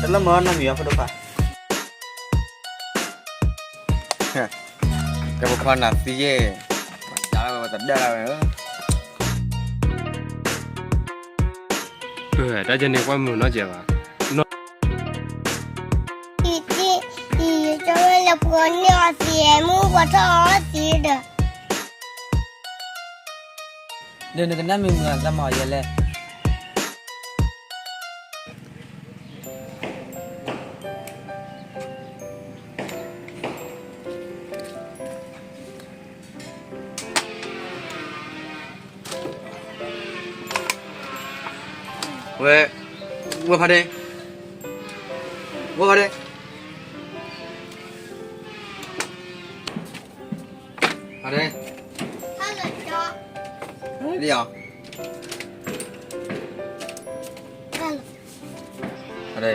တလၢမၤနီတမံၤဘၣ် ဖိဒိၣ်ခွါ. ကဲ ဖိခွါနၤသံယဲၢ်, ပှၤစးလၢဝဲ ပှၤတဒၢလၢဝဲဧၢ. တၢ်ယဲန့ၣ် ကွၢ်မုာ်နီတစဲးဘၣ်. အံၤ ယကၠီဝဲလၢပှၤန့ၢ်အီၤသံ, မ့ၢ်ပှၤထီၣ်အီၤသံဒီး ဒီးနကနၣ်မ့ၢ်မုာ်အသးမၤအီၤယဲလဲၣ်. ဝဲ, ဝဲဖါဒဲ, ဝဲဖါဒဲ, ဖါဒဲ, လံဧါ, ဖါဒဲ,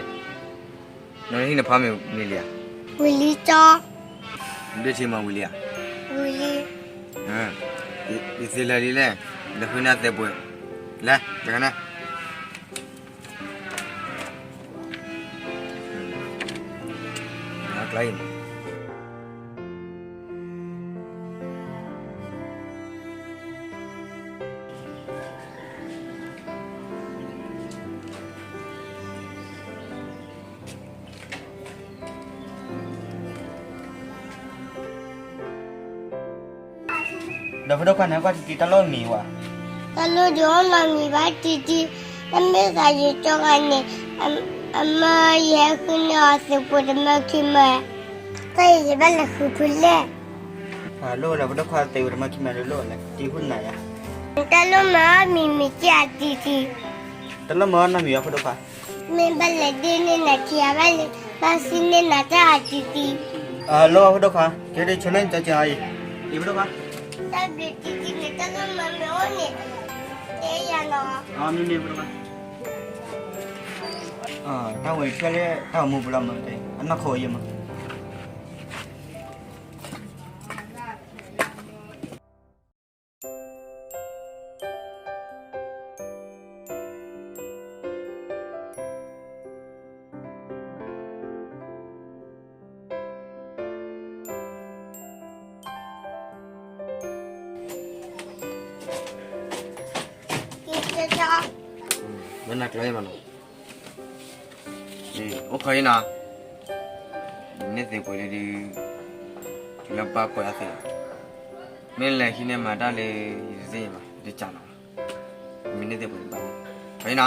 နဟံၣ်နဖါမ့ၢ်ဝံၤလံဧါ, ဝံၤလံကၠီ, ဒ့ထံမ့ၢ်ဝံၤလံဧါ, ဝံၤလံ, ယသ့လၢာ်လံလဲၣ်, ဒီးဃုန့ၢ်သဲပှဲၤ, လဲၤ, တခါန့ၣ် ဒီးဖိဒိၣ်ခွါန့ၣ် ကွၢ်တံၤတံၤ တၢ်လိၣ်မံၤဝဲ, တၢ်လိၣ်ဒုးအိၣ်နီတမံၤဘၣ်တံၤတံၤ, တၢ်မ့ၢ်သးယကၠီဂၤန့ၣ်, အမၢယဟဲဃုန့ၢ်အီၤသံးပှဲၤတမၢခံမၢ, တၢ်အံၤယဘၣ်လဲၤဃုဖုလဲၣ်. လိၣ်ဝဲလၢဖိဒိၣ်ခွါသံးပှဲၤတမၢခံမၢ လိၣ်ဝဲလၢတံၤဟူၣ်နၤယါ, တၢ်လိၣ်မံၤအီၣ်မံၤမံၤက့ၤအတံၤတံၤ, တၢ်လိၣ်မံၤအီၣ်နီတမံၤဘၣ် ဖိဒိၣ်ခွါ, မ့ၢ်ဘၣ်လဲၤဒ့န့ၢ်နၤခံဂၤဘၣ်လဲၣ်, ဘၣ်စံၣ်န့ၢ်နၤတၢ်အတံၤတံၤ, လိၣ်ဝဲဖိဒိၣ်ခွါ, ကဲဒ်ဆိန့ၣ် ကၠီကၠီအံၤ, အံၤဖိဒိၣ်ခွါ, တၢ်ဘျုးတံၤတံၤန့ၣ် တၢ်လိၣ်မံၤမံၤအိၣ်န့ၣ်, တဲယၤနီၤ, မ့မ့ၢ်ဖိဒိၣ်ခွါ, တၢ်ဝဲဖျဲၣ်လၢတၢ်အိၣ်မူပူၤလီၤမး, အနီၢ်ခိအယဲၢ်မး. မ့ၢ်နကျဲမးနီၤ, အိၣ်ခိးအံၤနီၤ, န့ၢ်သံးပှဲၤလံဒီး, တုၤလၢဘၣ်ပှဲၤအသ့လီၤ, မ့ၢ်လဲၤဟံးန့ၢ်မၤတၢ်လၢ ယတသ့ၣ်ညါဘၣ်, ယတကးနီၤ, မ့ၢ်န့ၢ်သံးပှဲၤလံဘၣ်, အံၤနီၤ.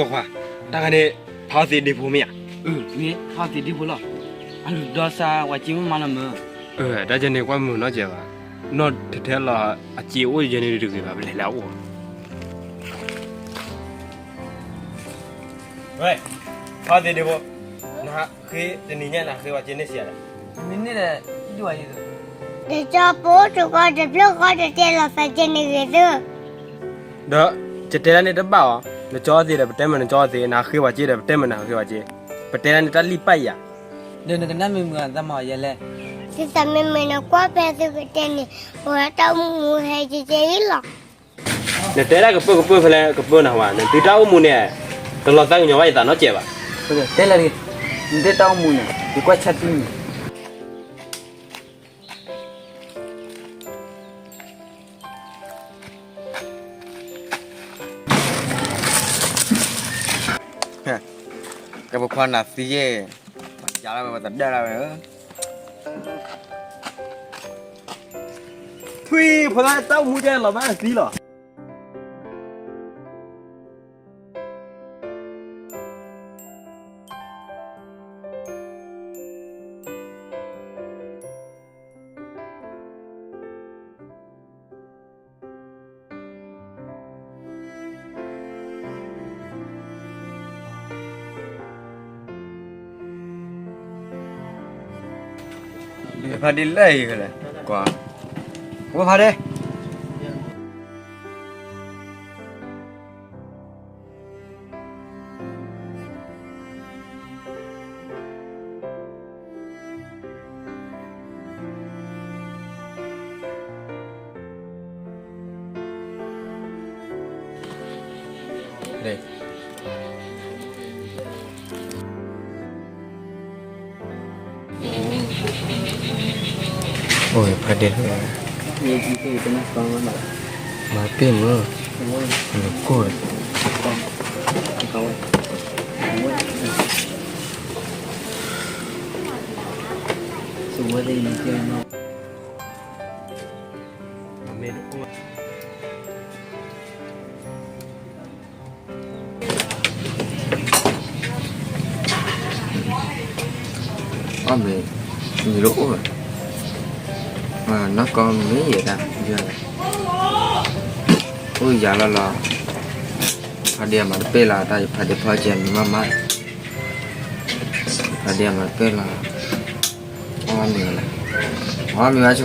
ကီခွါ, တၢ်ခါန့ၣ် ဖးအီၣ်သံးဒ့ဖိမ့ၢ်ဧါ, မ့ၢ်ဖးအီၣ်သံးဒ့ဖိလီၤ, အလုၢ်ဒီးစါ ဝဲက့မ့ၢ်မၤလီၤမၢ်, တၢ်ယဲန့ၣ် ကွၢ်မုာ်နီတစဲးဘၣ်, နီၢ်ထဲထဲလီၤ, အစ့အိၣ်ယဲန့ၣ်တဂ့ၤဘၣ် ပလဲၤလၢအအိၣ် ဝဲ, ဖးအီၣ်သံးဒ့ဖိ, နဃ့တနံၤညါ နဃ့ဝဲက့န့ၢ်စံးယၤလဲၣ်, မ့ၢ်န့ၢ်ဒီး, တကီပိာ်ထုကီတဖျၢၣ်ဃီတတဲလီၤသးကဲန့ၣ်ဂ့ၤသု, ဒီး, ယတဲဒၣ်န့ၣ်တဘၣ်အီၤ, နကၠီအီၣ်သံးဒီး ပတဲမ့ၢ်နကၠီအီၣ်သံး, နဃ့ဝဲက့ဒီး ပတဲမ့ၢ်နဃ့ဝဲက့, ပတဲဒၣ်န့ၣ်တၢ်လံၢ်ပာ်ယၤ, ဒီးနကနၣ်မ့ၢ်မုာ်အသးမၤအီၤယဲလဲၣ်, သုသးမ့ၢ်မုာ်န့ၣ် ကွၢ်ဖဲသုကတဲန့ၣ်, ပဝဲတၢ်အိၣ်မူဟဲကဲကဲအံၤလီၤ. နတဲဒၣ်ကပၢၢ်ကပၢၢ်ဖဲလဲၣ် ကပၢၢ်နၤဝဲ, နသုတၢ်အိၣ်မူန့ၣ်, တလီၤသးကညီၤဘၣ်ယသးနီတစဲးဘၣ်, တဲလၢ, နတဲတၢ်အိၣ်မူန့ၣ် ယကွၢ်ဆၢထံန့ၣ် ကဲ ဖိခွါနၤသံယဲၢ်, ပှၤစးလၢဝဲ ပှၤတဒၢလၢဝဲဧၢ, ထွံၣ်ဖိသၣ်တၢ်အိၣ်မူကဲလီၤဘၣ်သံလီၤ. ဖါဒ့လၢအံၤကလဲၣ်, ကွၢ်, ဝဲဖါဒ့ အိၣ်ဖါဒ့လၢ, မၤပ့ၢ်မုၢ်, နကိၢ်ဒီး, အီၣ်မ့ၤ, မ့ၤတအိၣ်ဘၣ်, နီၢ်ကီၢ်မ့ၢ်ယဲဒၣ်, အိၣ်ယၤလီၤလီၤ, ဖါဒ့မၤတပ့ၢ်လီၤ တၢ်ယဖါဒ့ဖီကဲမ့ၢ်မးမး, ဖါဒ့မၤတပ့ၢ်လီၤ, အီၣ်မ့ၤလီၤ, အီၣ်မ့ၤဘၣ်ဆိ,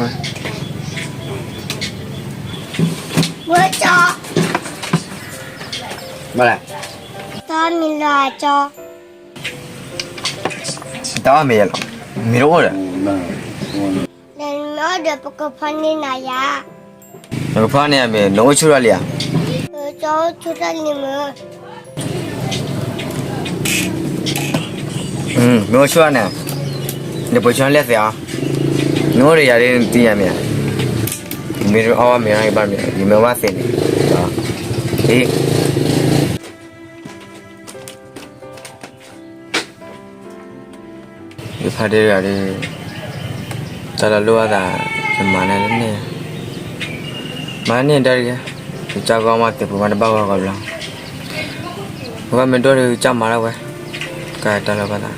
ဝဲကၠီ ဘၣ်လဲၣ်, တၢ်မ့ၤလီၤကၠီ, တၢ်အီၣ်မ့ၤလီၤ, မ့ၤတအိၣ်ဒီး, ဒီးနမ့ၢ်အီၣ်ဒီးပကဖီန့ၢ်နၤယၤ, ပကဖီန့ၢ်မ့ၢ် နအိၣ်ဆူၣ်ထီၣ်လံဧါ, ကၠီအိၣ်ဆူၣ်ထီၣ်လံမ့ၢ် မ့ၢ်အိၣ်ဆူၣ်ထီၣ်န့ၣ်, နပှ့ၤဆူၣ်ထီၣ်လၢသ့ၣ်အီၤ, နအိၣ်ဒီးယၤဒ်နသ့ၣ်ညါမ့ၢ်ဧါ, မ့ၢ်အီၣ်ဘၣ်မ့ၤဘၣ်မ့ၤ ယမ့ၢ်ဘၣ်သ့ၣ်န့ၣ်, ယဖါဒ့တဂၤဒီး, တၢ်လၢလိၣ်ဘၣ်သး, ယမၤန့ၢ်လၢန့ၣ်, မၤန့ၢ်တၢ်တဂ့ၤ, ယကၢ်ဂီၢ်မးသ့ၣ်ပူၤမးတဘၣ်ဂီၢ်ကီဘျီ, ပဘၣ်မ့ၢ်ဒိၣ်ဒီးကၢ်မၤဒၣ်ဝဲ, ကၢ်တၢ်လၢဘၣ်သး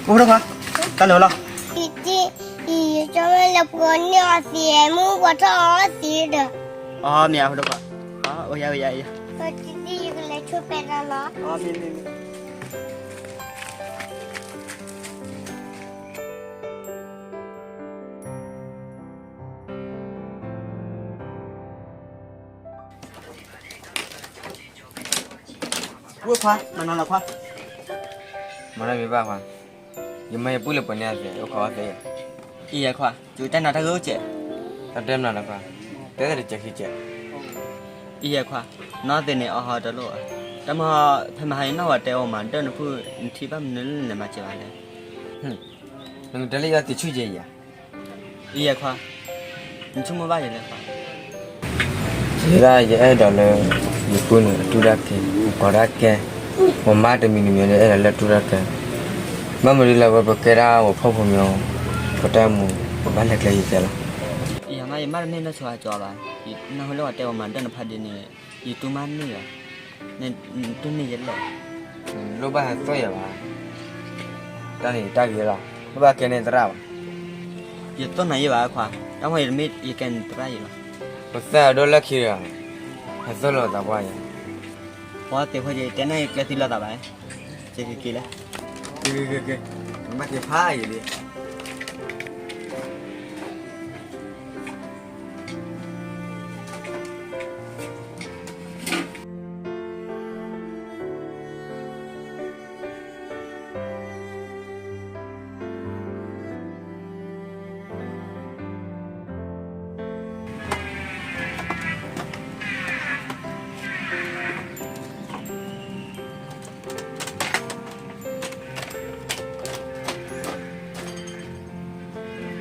အိၣ်ဒီးခွါ, တၢ်လၢလီၤ, ယကၠီဝဲလၢပှၤန့ၢ်အီၤသ့ၣ်မူပှၤထီၣ်အီၤသ့ၣ်ဒီး, အီမ့ၢ်အဖိဒိၣ်ခွါ, အိၣ်ယၤဝဲယၤ, ယကလဲၤဆိဖဲတၢ်လီၤ, ဝဲခွါ, မၤနီၤလီၤခွါ, မၤနီၤမ့ၢ်ဘၣ်ခွါ, ယမၤယပုၢ်လၢပှၤန့ၣ်အသ့ၣ် အိၣ်ခိးအီၤသ့ၣ်, အံၤယဲခွါ, ယတၢ်နၤတၢ်ဂ့ၢ်အိၣ်ကဲး, တၢ်တဲမနုၤလီၤခွါ, တဲတၢ်တစဲးခံကဲး, အံၤယဲခွါ, နီၢ်သ့ၣ်န့ၣ် အီၣ်ဟီတလိၣ်, တၢ်မ့ၢ်ဖဲမဟါအံၤနီၢ်ဝဲတဲအီၤမၤဒၢၣ်နဖုၣ် နထံၣ်ဘၣ်မနုၤလၢနလဲၤမၤစၢၤဘၣ်လဲၣ်, နကတဲလၢယၤသ့ၣ်ဆူၣ်ယဲယၤ အံၤယဲခွါ, နဆိကမိၣ်ဘၣ်ယဲလဲၣ်ခွါ, ယဲဒၣ်ယအဲၣ်ဒိးလၢ ယပုၢ်န့ၣ် အတူၢ်တၢ်ကဲ, အကိးတၢ်ကဲ, ပမါတမံၤတမံၤန့ၣ် အဲၣ်ဒိးလၢတူၢ်တၢ်ကဲ, ဘၣ်မနုၤလၢဝဲပကဲဒၣ်ပှၤဖှီၣ်ဖိမ့ၢ်, ပတၢ်မူ, ပဘၣ်လဲၤကျဲယကဲလီၤ, ယမါယမါတမ့ၢ်နီၢ်ဆိအကၠီဘၣ်, နၢ်ဟူလၢပှၤတဲအီၤမၤဒၢၣ်နဖါဒ့န့ၣ်, ယတူၢ်မးန့ၢ်လီၤ နတူၢ်န့ၢ်ယဲလဲၣ်, လိၣ်ဘၣ်ဟဲသိၣ်ယၤဘၣ်, တၢ်န့ၣ်တၢ်ဂ့ၤလီၤ, လိၣ်ဘၣ်ကဲန့ၢ်သရၣ်ဘၣ်, ယသိၣ်နၤယဲဘၣ်ခွါ, တၢ်မ့ၢ်ယတမ့ၢ်ယကဲန့ၢ်သရၣ်ယဲလီၤ, ပသၣ်အဒိၣ်လၢခံဒီး, ဟဲသိၣ်လိာ်သးပှၢ်ယၤ, ပှၤသ့ၣ်ဖိယတဲန့ၢ်ယကျဲသံလိာ်သးဘၣ်, က့ၤက့ၤက့ၤလၢ, က့ၤက့ၤက့ၤက့ၤ, မ့ၢ်က့ၤဖးယံၤလံ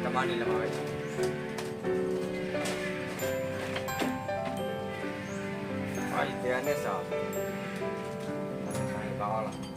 တမၤန့ၣ်လၢၤဘၣ်ဝဲ, ယတဲန့ၢ်စ့ၢ်, ဘၣ်အီၣ်လီၤ.